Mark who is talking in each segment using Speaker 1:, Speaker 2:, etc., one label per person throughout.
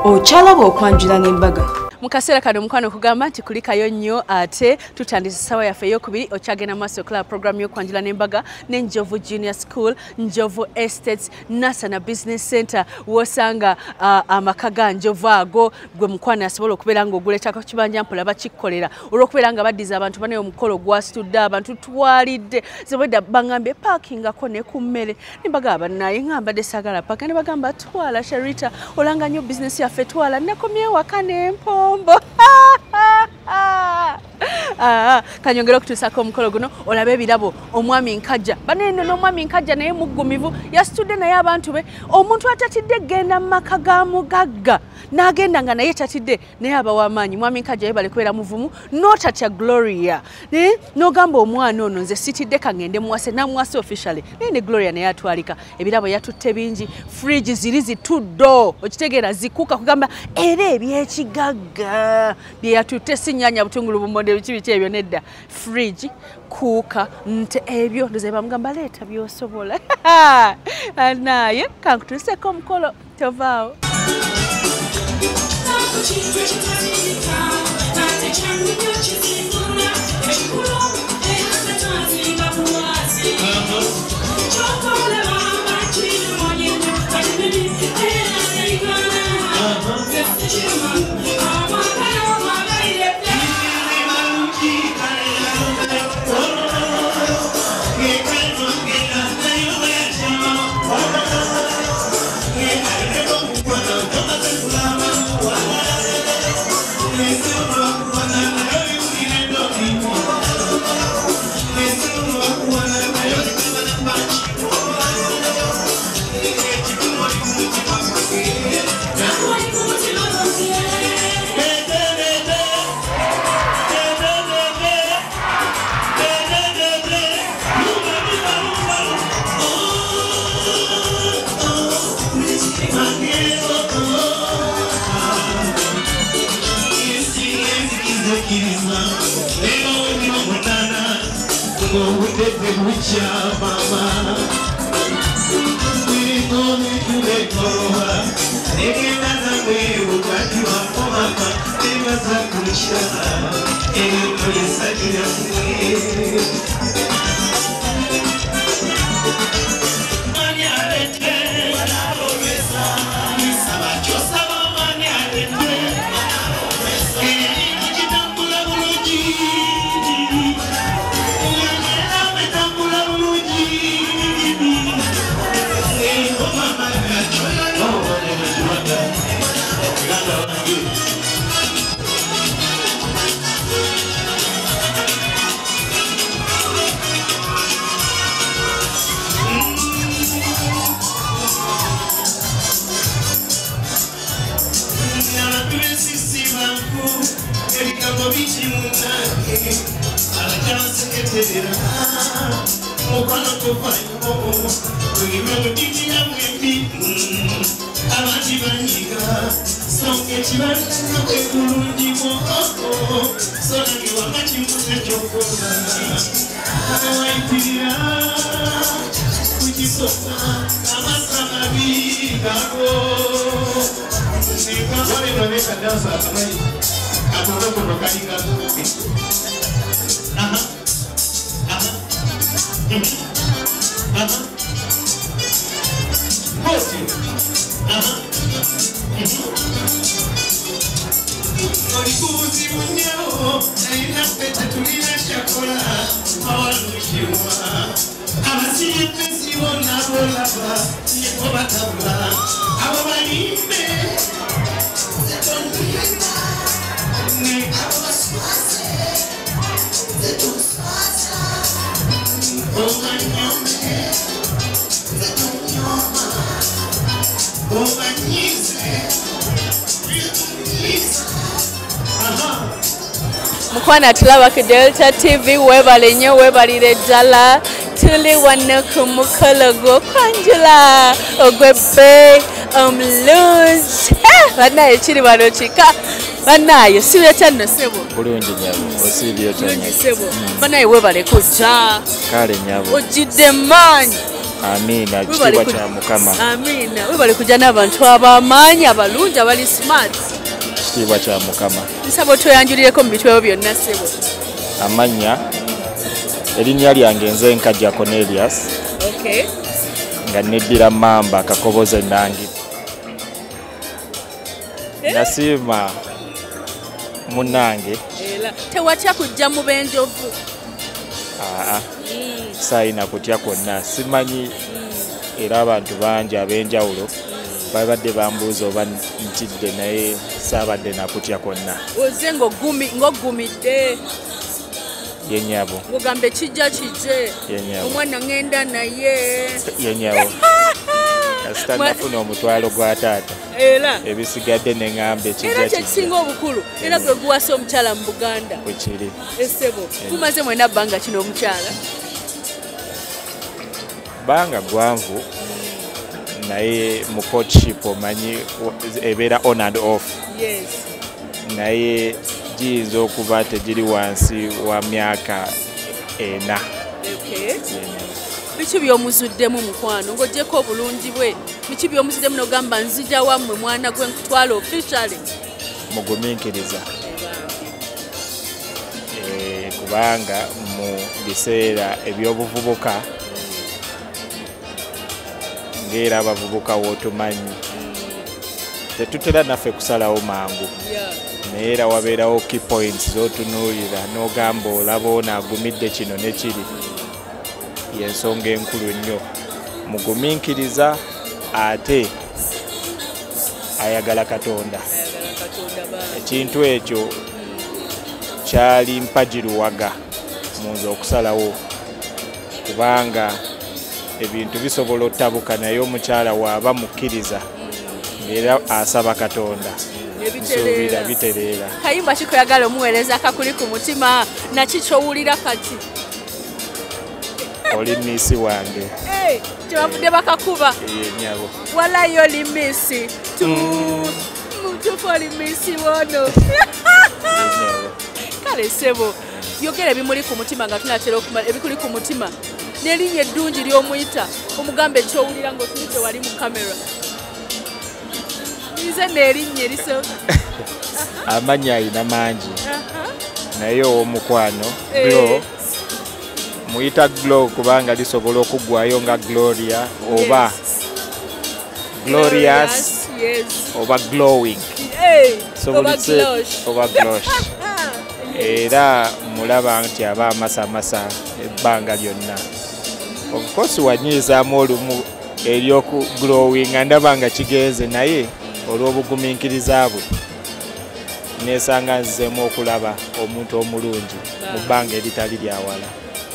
Speaker 1: Okyalaba okwanjula n'embaga.
Speaker 2: Mu kaseera kano mukwano kugamba nti kulikayo nnyo ate tutandise ssaawa yaffe eyokubiri okyagenda mu maaso okulaba programu y'okwanjula n'embaga ne Njovu Junior School, Njovu Estates, Nasana Business Center w'osanga amaka ga Njovu ago gwe mukwano asobola okubeera ng'oguleetako kibanja mpola bakikkolera olw'okubeera nga baddiza abantu banaye omukolo gwasitudde abantu twalidde zebwedda bangambye paakingako ne ku mmere ne mbagamba bannaye nga mbadde saagala paaka ne bagamba twala Sharita olanga nnyo bizinesi yaffe twala nakomyewo waka n'empombo. Kanyongera okutuusako omukolo guno olabe ebirabo omwami Nkajja banene n'omwami Nkajja naye muggumivu yasitudde naye abantu be omuntu atatidde genda mu maka ga mugagga n'agenda nga naye tatidde naye aba w'amaanyi. Mwami Nkajja yebale kubeera muvumu n'otatya Gloria n'ogamba omwana ono nze sitidde kangende muwase namuwase officially naye ne Gloria naye atwalika ebirabo yatutte bingi fridge ziri zituddo okitegeera zikuka kugamba era ebyekigagga bye yatutte si nnyanya butungulu bumonde biki biki ebyo nedda fridge kuuka nte ebyo ndoze bamugamba leeta by'osobola naye kankutuuseko omukolo tovaawo. Mukwana tulaba ku Delta TV webale nnyo webalire ddala tuli wano ku mukolo gw'okwanjula ogw'ebbeeyi omulungi. Bannaye kiri wano kika bannaye sibyetya nno ssebo.
Speaker 3: Bulungi nnyabo osiibye otya
Speaker 2: ssebo. Bannaye webale kujja.
Speaker 3: Kale nnyabo
Speaker 2: ojjidde maanyi.
Speaker 3: Amiina, kitiibwa kya Mukama.
Speaker 2: Amiina. Webale kujja n'abantu ab'amaanyi, abalungi, abali smart.
Speaker 3: Kitiibwa kya Mukama.
Speaker 2: Nsaba otweyanjulireko mu bitwebo byonna ssebo.
Speaker 3: Amannya, erinnya lyange nze Nkajja Cornelius.
Speaker 2: Okay.
Speaker 3: Nga neddira Mamba Kakoboza Ennangi. Nasiima munnange.
Speaker 2: Era tewatya kujja mu b'enjovu?
Speaker 3: Aa, saayina kutya kwonna, simanyi era abantu bangi ab'enjawulo babadde bambuuza oba ntidde, naye saabadde nakutya kwonna.
Speaker 2: Ozze ng'oggumidde.
Speaker 3: Yennyabo.
Speaker 2: Ng'ogamba ekijja kijje.
Speaker 3: Yennyabo.
Speaker 2: Omwana ŋŋenda naye.
Speaker 3: Yennyabo. Kasita nafuna omutwalo gwa taata.
Speaker 2: Era
Speaker 3: ebisigadde ne ŋŋamba ekijja
Speaker 2: era
Speaker 3: kijje.
Speaker 2: Kyekisinga obukulu, era gwe guwasa omukyala mu Buganda.
Speaker 3: Bwe kiri.
Speaker 2: Essebo, mumaze mwena bbanga kino omukyala?
Speaker 3: Bbanga gwanvu, naye mu courtship omanyi ebeera on and off.
Speaker 2: Yes.
Speaker 3: Naye giyinza okuba tegiri wansi wa myaka 4.
Speaker 2: Okay. Biki by'omuzuddemu mukwano ng'oggyeko obulungi bwe? Biki by'omuzuddemu n'ogamba nzija wammwe mwana gwe nkutwala officially?
Speaker 3: Mugumiikiriza. Kubanga mu biseera eby'obuvubuka ng'era abavubuka w'otumanyi tetutera naffe kusalawo mangu. Naye era wabeerawo key points z'otunuulira n'ogamba olaba ono agumidde kino ne kiri. Y'ensonga enkulu nnyo. Mugumiikiriza ate ayagala Katonda. Ekintu ekyo kyali mpagiruwaga mu nze okusalawo, kubanga ebintu bisobola ottabuka naye omukyala waaba mukkiriza era asaba Katonda. Nsuubira bitereera.
Speaker 2: Kayimba ki koyagala omuweereza akakuli ku mutima naki ky'owulira kati?
Speaker 3: Oli miisi wange.
Speaker 2: Kyebavudde bakakuba.
Speaker 3: Yennyabo.
Speaker 2: Walayo oli miisi. Mutuufu oli miisi wono. Kale ssebo, yogera ebimuli ku mutima nga tunaatera okumala ebikuli ku mutima. N'erinnya eddungi ly'omuyita, omugambe ky'owulira ng'otunudde wali mu kamera. Nze n'erinnya erisooka.
Speaker 3: Amannya alina mangi. Naye ow'omukwano, Glo, muyita Glo kubanga lisobola okuggwayo nga Gloria oba Glorious oba glowing.
Speaker 2: Oba
Speaker 3: glosh. Era mulaba nti aba amasamasa ebbanga lyonna. Of course wanyiizaamu olumu ery'okuglowing nga ndaba nga kigenze, naye olw'obugumiikiriza bwe neesanga nzizeemu okulaba omuntu omulungi mu bbanga eritali lya wala.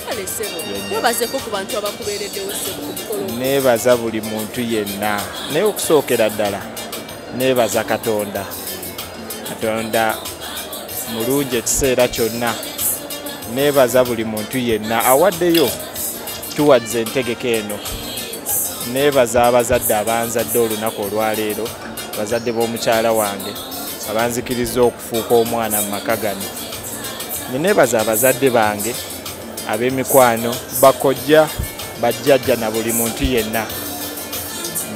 Speaker 2: Kale ssebo, weebazeko ku bantu abakubeereddewo ssebo ku mukolo.
Speaker 3: Neebaza buli muntu yenna, naye okusookera ddala neebaza Katonda. Katonda mulungi ekiseera kyonna. Neebaza buli muntu yenna awaddeyo towards entegeka eno. Neebaza abazadde abanzadde olunaku olwaleero, bazadde b'omukyala wange abanzikiriza okufuuka omwana mu maka gano. Neebaza abazadde bange, ab'emikwano, bakojja, bajjajja na buli muntu yenna.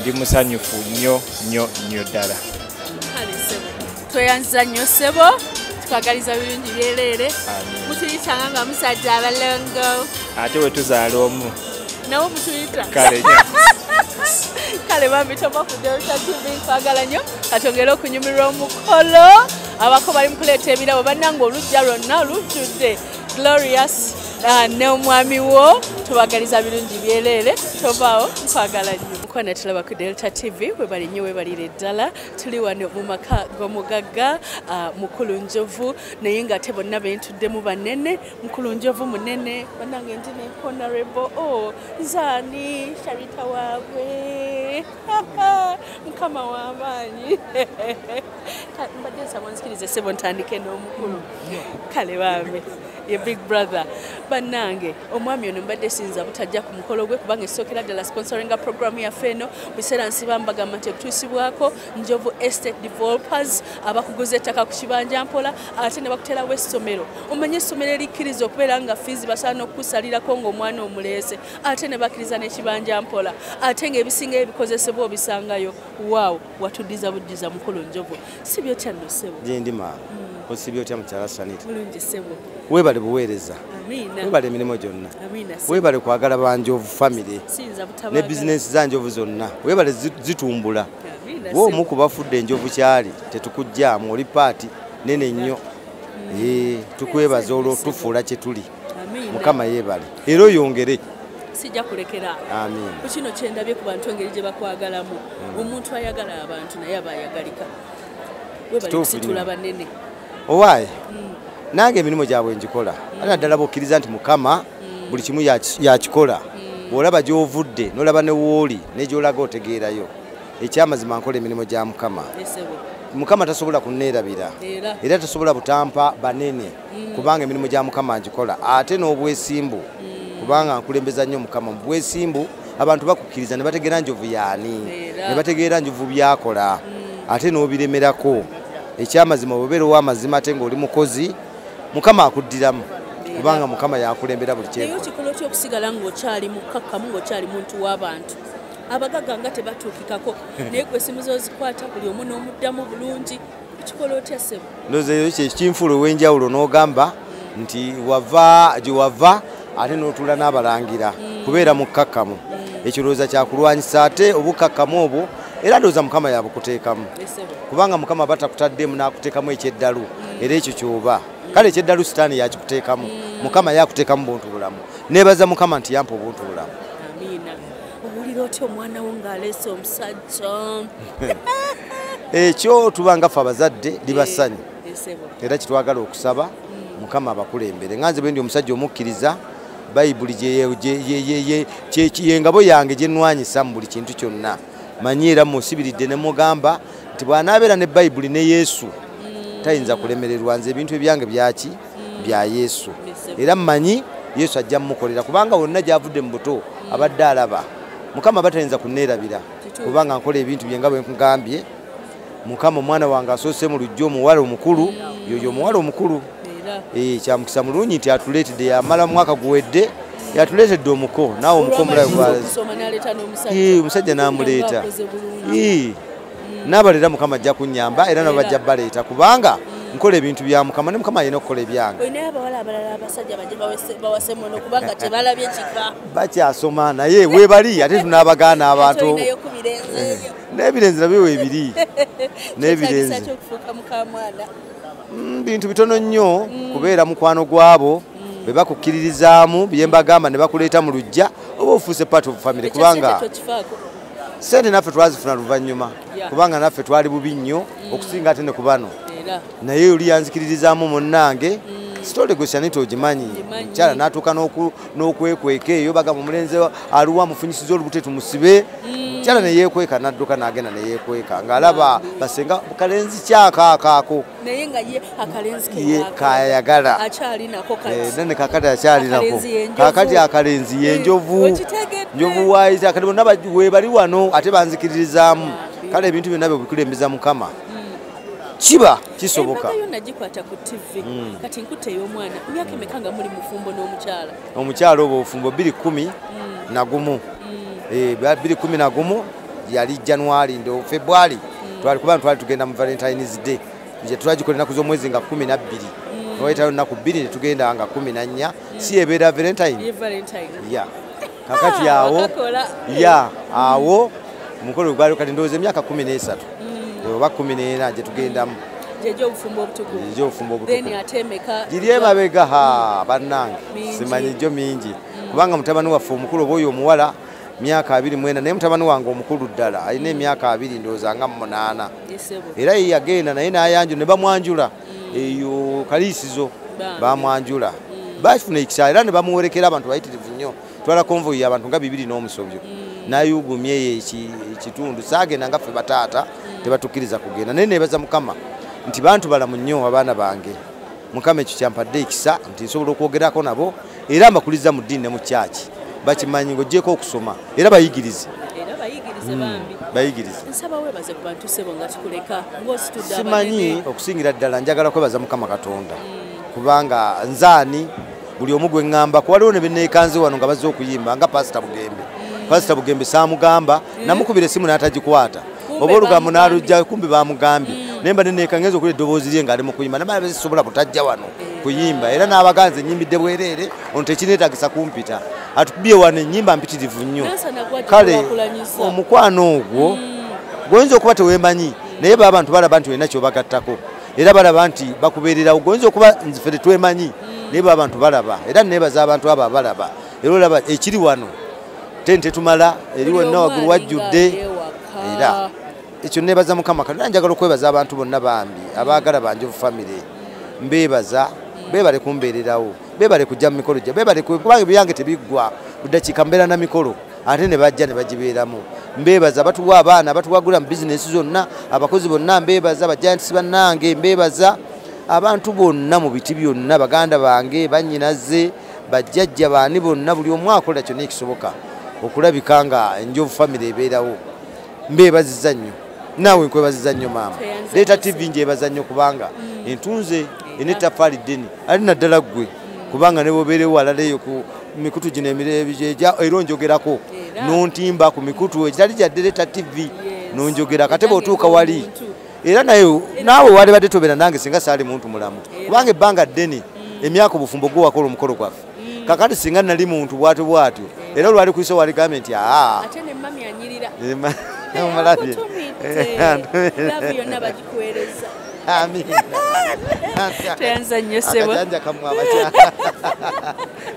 Speaker 3: Ndi musanyufu nnyo nnyo nnyo ddala.
Speaker 2: Kale ssebo, tweyanziza nnyo ssebo, tukwagaliza birungi byereere. Mutuyitanga nga musajja abalongo.
Speaker 3: Ate we tuzaala omu.
Speaker 2: Nawe mutuyita.
Speaker 3: Kale nnyo.
Speaker 2: Kale bambi tova ku Delta TV, nkwagala nnyo. Katwongere okunyumirwa omukolo. Abako bali mu kuleeta ebirabo, bannange oluggya lwonna lujjudde. Glorious n'omwami wo, tubagaliza birungi byereere. Tovaawo, nkwagala nnyo. Mukwano tulaba ku Delta TV, webale nnyo webalire ddala. Tuli wano mu maka g'omugagga Mukulu Njovu, naye ng'ate bonna bentuddemu banene. Mukulu Njovu munene, bannange ndi ne Honorable, oh, nzaani Sharita waabwe. Mukama w'amaanyi. Mbadde nsaba onzikirize ssebo ntandike n'omukulu. Kale bambi, ye big brother. Bannange, omwami ono mbadde siyinza butajja ku mukolo gwe kubanga esookera ddala sponsoringa programu yaffe eno. Biseera nsiba mbagamba nti ekutuusibwako Njovu Estate Developers abakuguza ettaka ku kibanja mpola ate ne bakuterawo essomero. Omanye essomero erikkiriza okubeera nga fees basaana okukusalirako ng'omwana omuleese ate ne bakkiriza n'ekibanja mpola ate ng'ebisinga ebikozesebwa obisangayo. Waawo, watuddiza buddiza mukulu Njovu. Si byotya nno ssebo?
Speaker 4: Gyendi maama. Osibye otya mukyala Sanita?
Speaker 2: Bulungi ssebo.
Speaker 4: Weebale buweereza.
Speaker 2: Amiina.
Speaker 4: Weebale emirimu gyonna.
Speaker 2: Amiina ssebo.
Speaker 4: Weebale kwagala ba Njovu family.
Speaker 2: Siyinza butabaagala.
Speaker 4: Ne bizinensi za Njovu zonna. Weebale zitumbula.
Speaker 2: Amiina
Speaker 4: Wo
Speaker 2: ssebo.
Speaker 4: omu ku bafudde Enjovu kyali tetukuggyaamu, oli paati nene nnyo. Tukwebaza olw'otufuula kye tuli.
Speaker 2: Amiina.
Speaker 4: Mukama yeebale. Era oyongere.
Speaker 2: Sijja kulekera.
Speaker 4: Amiina.
Speaker 2: Ku kino kye ndabye ku bantu engeri gye bakwagalamu. Omuntu ayagala abantu naye aba ayagalika. Weebale
Speaker 4: Kituufu
Speaker 2: kusitula
Speaker 4: nnyo.
Speaker 2: banene.
Speaker 4: Owaaye, nange emirimu gyabwe ngikola. Ate naddala bw'okkiriza nti Mukama buli kimu yakikola. Bw'olaba gy'ovudde n'olaba ne w'oli ne gy'olaga otegeerayo. Ekyamazima nkola emirimu gya Mukama.
Speaker 2: Ssebo.
Speaker 4: Mukama tasobola kunneerabira. Era tasobola butampa banene kubanga emirimu gya Mukama ngikola. Ate n'obwesimbu kubanga nkulembeza nnyo Mukama. Mu bwesimbu abantu bakukkiriza ne bategeera Njovu y'ani, ne bategeera Njovu by'akola, ate n'obiremerako. Ekyamazima bw'obeera ow'amazima ate ng'oli mukozi, Mukama akuddiramu kubanga Mukama yakulembera buli
Speaker 2: Naye
Speaker 4: kyekola.
Speaker 2: okikola otya okusigala ng'okyali mukkakkamu ng'okyali muntu w'abantu? Abagagga nga tebatuukikako, naye gwe essimu z'ozikwata buli omu n'omuddamu bulungi. Okikola otya ssebo?
Speaker 4: Ndowooza ekyo kye kinfuula ow'enjawulo n'ogamba nti wava gye wava ate n'otuula n'abalangira kubeera mukkakkamu. Ekirowoozo kya kulwanyisa ate obukkakkamu obwo era ndowooza Mukama yabukuteekamu. Kubanga Mukama aba takutaddemu n'akuteekamu eky'eddalu era ekyo ky'oba. Kale eky'eddalu Sitaani yakikuteekamu, Mukama yakuteekamu buntu bulamu. Neebaza Mukama nti yampa obuntu bulamu.
Speaker 2: Amiina. Owulira otya omwana wo ng'aleese omusajja?
Speaker 4: Ekyo tuba nga ffe abazadde liba ssanyu.
Speaker 2: Ssebo.
Speaker 4: Era kitwagala okusaba Mukama abakulembere. Nga nze bwe ndi omusajja omukkiriza, Bayibuli ye ngabo yange gye nnwanyisa mu buli kintu kyonna. Manyi era musibiridde ne mugamba nti bw'anaabeera ne Bayibuli ne Yesu tayinza kulemererwa. Nze ebintu ebyange byaki? Bya Yesu. Era mmanyi Yesu ajja mmukolera kubanga wonna gy'avudde mu buto abadde alaba. Mukama aba tayinza kunneerabira kubanga nkola ebintu bye nga bwe nkugambye. Mukama omwana wange asoose mu luggya omuwala omukulu, yoyo omuwala omukulu. Kyamukisa mulungi nti atuleetedde, yamala mwaka guwedde, yatuleetedde omuko, naawe omuko omulabe omusajja n'amuleeta. N'abalera Mukama ajja kunnyamba era nabo bajja baleeta kubanga nkola ebintu bya Mukama ne Mukama alina okukola ebyange.
Speaker 2: Olinayo abawala abalala abasajja bajje bawase muno kubanga tebalabye kika.
Speaker 4: Bakyasoma naye weebali ate tunaabagaana abantu.
Speaker 2: Olinayo ku birenzi ebyo.
Speaker 4: N'ebirenzi nabyo weebiri. N'ebirenzi.
Speaker 2: Kyetaagisa ki okufuuka mukamwana?
Speaker 4: Bintu bitono nnyo kubeera mukwano gwabo be bakukkiririzaamu bye mbagamba ne bakuleeta mu luggya oba ofuuse part of family kubanga ssente naffe twazifuna luvannyuma kubanga naffe twali bubi nnyo okusinga ate ne ku bano. Naye oli yanzikiririzaamu munnange sitole gwe Shanita ogimanyi mukyala n'atuuka n'okwekweka eyo bagamba omulenzi aliwo amufunyisiza olubuto tumusibe. Mukyala ne yeekweka n'adduka n'agenda ne yeekweka ng'alaba basenga kalenzi kyakaakaako
Speaker 2: naye nga ye akalenzi ke
Speaker 4: ye kayagala
Speaker 2: akyalinako kati.
Speaker 4: Nene kakati akyalinako kakati akalenzi ye njovu njovu waayita kati bonna weebali wano ate banzikiririzaamu. Kale ebintu byonna bye bikulembeza Mukama kiba kisoboka.
Speaker 2: Embaga yo nagikwata ku TV. Kati nkutte ey'omwana myaka emeka nga muli mufumbo n'omukyala?
Speaker 4: Omukyala obwo obufumbo 2011. 2011 yali January ndo February. Twali kuba twali tugenda mu Valentine's Day. Nje twagikola ennaku z'omwezi nga 12. Twayitayo ennaku 2 ne tugenda nga 14. Si ebeera Valentine?
Speaker 2: Ye Valentine.
Speaker 4: Yeah. Kakati awo. Yeah, awo mukolo gwali kati ndowooza emyaka 13. Oba 14 gye tugendamu.
Speaker 2: Gy'obufumbo obutukuvu.
Speaker 4: Gy'obufumbo obutukuvu.
Speaker 2: Then ate emeka
Speaker 4: giri emabega ha bannange simanyi gyo mingi kubanga mutabani waffe omukulu oba oyo omuwala myaka 24 naye mutabani wange omukulu ddala alina emyaka 2 ndowooza nga 8. Era ye yagenda naye n'ayanjula ne bamwanjula eyo Kaliisizo bamwanjula. Bafuna ekisa era ne bamuwerekera abantu bayitirivu nnyo. Twala konvoyi y'abantu nga 2 n'omusobyo. Nayugumye ekitundu saagenda nga ffe bataata tebatukkiriza kugenda. Naye neebaza Mukama nti bantu balamu nnyo abaana bange. Mukama ekyo kyampadde ekisa nti nsobola okwogerako nabo era mbakuliza mu ddiini ne mu kyaki. Bakimanyi ng'oggyeko okusoma era bayigirize.
Speaker 2: Bambi.
Speaker 4: Bayigirize.
Speaker 2: Nsaba weebaze ku bantu ssebo nga tukuleka ng'ositudde abanene.
Speaker 4: Simanyi okusingira ddala njagala kwebaza Mukama Katonda. Kubanga nzaani buli omu gwe ŋŋamba waliwo ne benneekanze wano nga bazze okuyimba nga Pasita Bugembe. Pasita Bugembe saamugamba namukubira essimu n'atagikwata. Oba olugambo n'alujja kumbe baamugambye. Naye mba nenneeka ngenze okuli eddoboozi lye ng'ali mu kuyimba namala sisobola butajja wano kuyimba era n'abaganzi ennyimbidde bwereere ono tekineetagisa kumpita. Atukubye wano ennyimba mpitirivu nnyo. Kale omukwano ogwo gwoyinza okuba teweemanyi naye ba abantu balaba nti olina ky'obagattako era balaba nti bakubeererawo. Gwoyinza okuba nze tetwemanyi naye ba abantu balaba era neebaza abantu abo abalaba era olaba ekiri wano tente tumala eri wonna waggulu wajjudde era ekyo neebaza Mukama Katonda. Njagala okwebaza abantu bonna bambi abaagala ba Njovu family, mbeebaza, beebale kumbeererawo, beebale kujja mu mikolo gya, beebale kubanga ebyange tebiggwa buddakiika mbeera na mikolo ate ne bajja ne bagibeeramu. Mbeebaza batuwa abaana batuwagula mu bizinesi zonna, abakozi bonna mbeebaza, bagiants bannange mbeebaza, abantu bonna mu biti byonna, baganda bange, bannyinaze, bajjajja baani bonna, buli omu akola kyonna ekisoboka okulabika nga Njovu family ebeerawo. Mbeebaziza nnyo, naawe nkwebaziza nnyo maama. Leeta TV njebaza nnyo kubanga entunze enetaffaali ddene ali naddala ggwe kubanga ne bw'obeerewo walala eyo ku mikutu gino emirebe era onjogerako n'ontimba ku mikutu ekitali gya Delta TV n'onjogerako ate bw'otuuka wali era naye naawe walibadde tobeera nange singa saali muntu mulamu kubanga ebbanga ddene emyaka obufumbo gwe wakola omukolo gwaffe. Kakati singa nali muntu bw'atyo bw'atyo era olwali ku iso waligambye nti aa
Speaker 2: ate ne mami anyirira
Speaker 4: omulabye
Speaker 2: love yonna bagikuweereza.
Speaker 4: Amina.
Speaker 2: Tweyanza nnyo ssebo.
Speaker 4: Akajanja kammwe abakyala.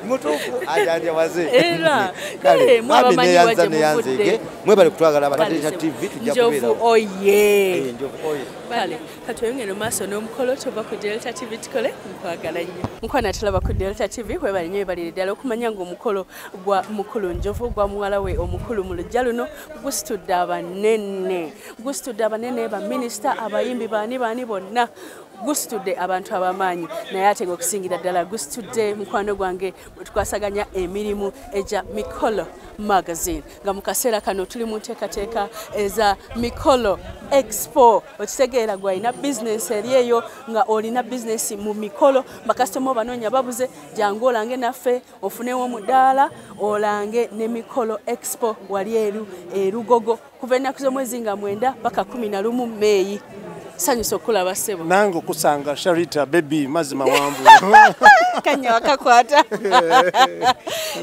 Speaker 4: Mutuufu ajanja waze.
Speaker 2: Era
Speaker 4: kale
Speaker 2: mwabamanyi wa gye muvudde.
Speaker 4: Mwebale kutwagala aba Delta TV tujja kubeerawo.
Speaker 2: Njovu oye.
Speaker 4: Njovu oye.
Speaker 2: Kale katweyongere mu maaso n'omukolo tuva ku Delta TV tukole nkwagala nnyo. Mukwano atulaba ku Delta TV webale nnyo webalire ddala okumanya ng'omukolo gwa mukulu Njovu gwa muwala we omukulu mu luggya luno gusitudde abanene. Gusitudde abanene ba minisita, abayimbi baani baani bonna. Gusitudde abantu abamaanyi naye ate ng'okusingira ddala gusitudde mukwano gwange tukwasaganya emirimu egya Mikolo Magazine nga mu kaseera kano tuli mu nteekateeka eza Mikolo Expo. Okitegeera gw'alina bizinesi eri eyo nga olina bizinesi mu mikolo, bakasitoma obanoonya babuze, jangu olange naffe ofunewo omudaala olange ne Mikolo Expo wali eru Erugogo kuva ennaku z'omwezi nga 9 paka 11 Meeyi. Sanyusa okulaba ssebo.
Speaker 5: Nange okusanga Sharita baby mazima wambu.
Speaker 2: Kanya wakakwata.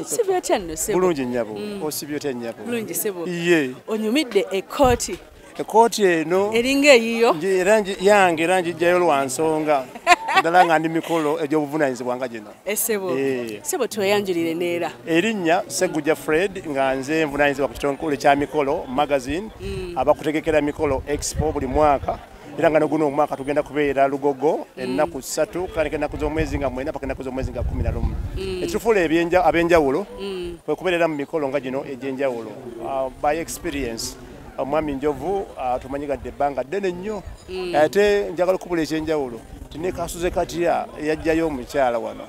Speaker 2: Sibyo otya nno ssebo?
Speaker 5: Bulungi nnyabo. Osibye otya nnyabo?
Speaker 2: Bulungi ssebo.
Speaker 5: Ye.
Speaker 2: Onyumidde ekkooti.
Speaker 5: Ekkooti eno
Speaker 2: eringa eyiyo.
Speaker 5: Era yange era njijjayo lwa nsonga. Ddala nga ndi mikolo egy'obuvunaanyizibwa nga gino.
Speaker 2: Essebo. Ssebo tweyanjulire neera.
Speaker 5: Erinnya Ssegujja Fred nga nze nvunaanyizibwa ku kitongole kya Mikolo Magazine abakutegekera Mikolo Expo buli mwaka. Era nga guno omwaka tugenda kubeera Lugogo ennaku 3 kutandika ennaku z'omwezi nga 9 paka ennaku z'omwezi nga 11. Ekitufuula ab'enjawulo kwe kubeerera mu mikolo nga gino egy'enjawulo. By experience omwami Njovu tumanyigadde ebbanga ddene nnyo ate njagala okubula ekyenjawulo ne Kasuze Katya yajjayo omukyala wano.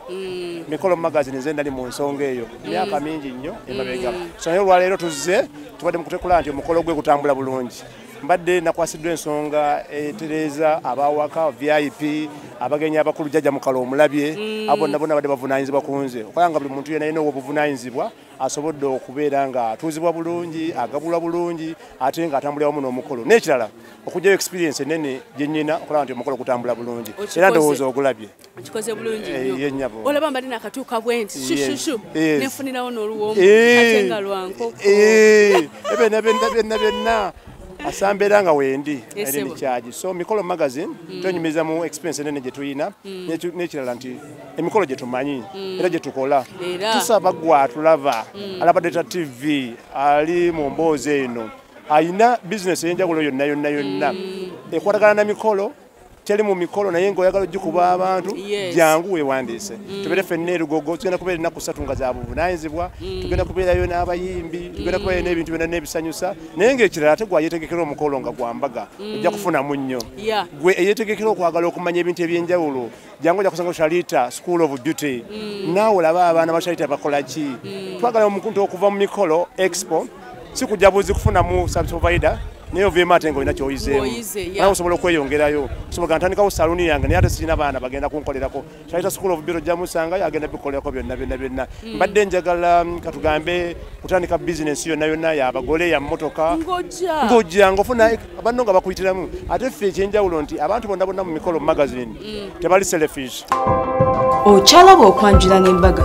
Speaker 5: Mikolo Magazine nze nali mu nsonga eyo emyaka mingi nnyo emabega. So naye olwaleero tuzze tubadde mu kutekula nti omukolo gwe gutambula bulungi. Mbadde nakwasiddwa ensonga etereeza abawaka VIP abagenyi abakulu jjajja Mukalo omulabye abo bonna bonna badde bavunaanyizibwa ku nze okulaba nga buli muntu yenna alina obuvunaanyizibwa asobodde okubeera nga atuuzibwa bulungi, agabulwa bulungi ate ng'atambulira wamu n'omukolo. N'ekirala okuggyayo experience ennene gye nnyina okulaba nti omukolo gutambula bulungi era ndowooza ogulabye.
Speaker 2: Okikoze bulungi
Speaker 5: nnyo. Nnyabo.
Speaker 2: Olaba mbadde nakatuuka bwe nti shushu nenfunirawo n'oluwombo ate nga lwa nkoko.
Speaker 5: Ebyo byonna byonna asambeera nga wendi eri nikyagi. So Mikolo Magazine twenyumiza mu experience ennene gye tulina n'ekirala nti emikolo gye tumanyi era gye tukola. Tusaba gwe atulaba alaba Delta TV ali mu mboozi eno ayina bizinesi ey'enjawulo yonna yonna yonna ekwatagana na mikolo Teri mu mikolo naye ng'oyagala ogikuba abantu, jangu weewandiise. Tubeere ffenna e Lugogo, tugenda kubeera ennaku 3 nga za buvunaanyizibwa, tugenda kubeerayo n'abayimbi, tugenda kubeerayo n'ebintu byonna n'ebisanyusa. Naye ng'ekirala ate gwe ayeetegekera omukolo nga gwa mbaga, ojja kufunamu nnyo. Gwe eyeetegekera okwagala okumanya ebintu eby'enjawulo, jangu ojja kusanga Shalita School of Beauty. Naawe olaba abaana ba Shalita bakola ki. Twagala omuntu okuva mu mikolo expo, si kujja buzi kufunamu service provider, naye oveemu ate ng'olina ky'oyizeemu. Nawe osobola okweyongerayo. Osobola ntandikawo saluuni yange naye ate sirina baana bagenda kunkolerako. Shalita School of Beauty ojja musangayo agenda bikolerako byonna byonna byonna. Mbadde njagala katugambe kutandika bizinensi yonna yonna y'abagole, ya mmotoka. Ng'ojja ng'ofuna banno nga bakuyitiramu. Ate ffe ekyenjawulo nti abantu bonna bonna mu mikolo magazine tebali selfish.
Speaker 1: Okyalaba okwanjula n'embaga.